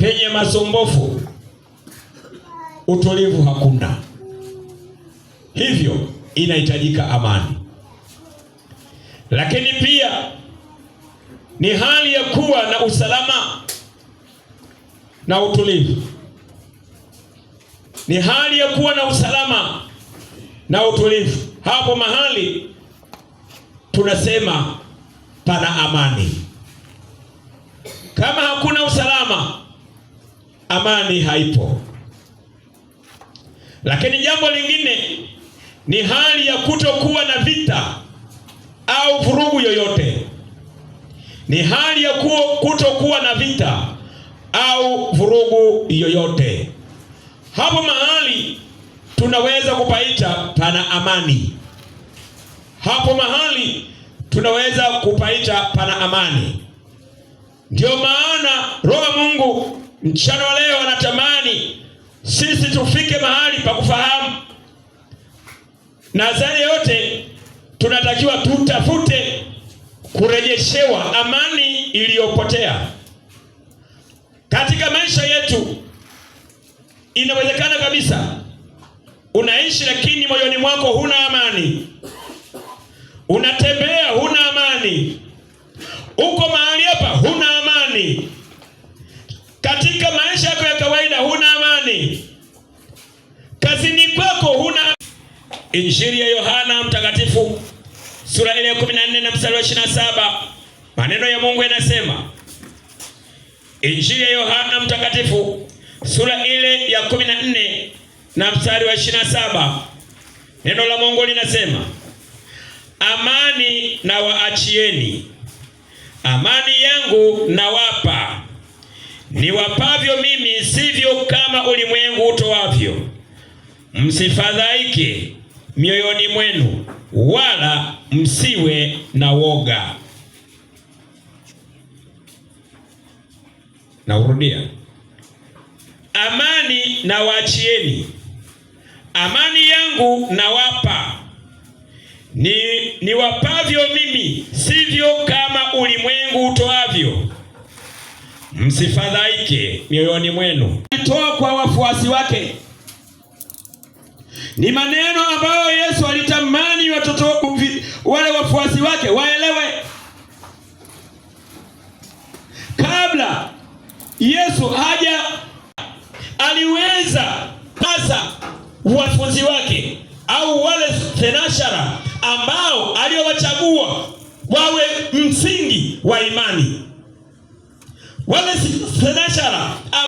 Penye masumbufu utulivu hakuna, hivyo inahitajika amani. Lakini pia ni hali ya kuwa na usalama na utulivu, ni hali ya kuwa na usalama na utulivu. Hapo mahali tunasema pana amani. Kama hakuna usalama, amani haipo. Lakini jambo lingine ni hali ya kutokuwa na vita au vurugu yoyote. Ni hali ya kutokuwa na vita au vurugu yoyote. Hapo mahali tunaweza kupaita pana amani. Hapo mahali tunaweza kupaita pana amani. Ndiyo maana Roho wa Mungu mchana wa leo anatamani sisi tufike mahali pa kufahamu, na zaidi yote tunatakiwa tutafute kurejeshewa amani iliyopotea katika maisha yetu. Inawezekana kabisa unaishi lakini moyoni mwako huna amani, unatembea huna amani, uko mahali hapa huna amani, katika maisha yako ya kawaida huna amani, kazini kwako huna. Injili ya Yohana Mtakatifu sura ile ya 14 na mstari wa 27, maneno ya Mungu yanasema. Injili ya Yohana Mtakatifu sura ile ya 14 na mstari wa 27, neno la Mungu linasema, amani na waachieni, amani yangu nawapa, niwapavyo mimi sivyo kama ulimwengu utoavyo. Msifadhaike mioyoni mwenu, wala msiwe na woga. Naurudia, amani nawaachieni, amani yangu nawapa, niwapavyo mimi sivyo kama ulimwengu utoavyo. Msifadhaike mioyoni mwenu. Alitoa kwa wafuasi wake ni maneno ambayo Yesu alitamani watoto wale wafuasi wake waelewe. Kabla Yesu haja aliweza sasa wafunzi wake au wale thenashara ambao aliowachagua wawe msingi wa imani, wale thenashara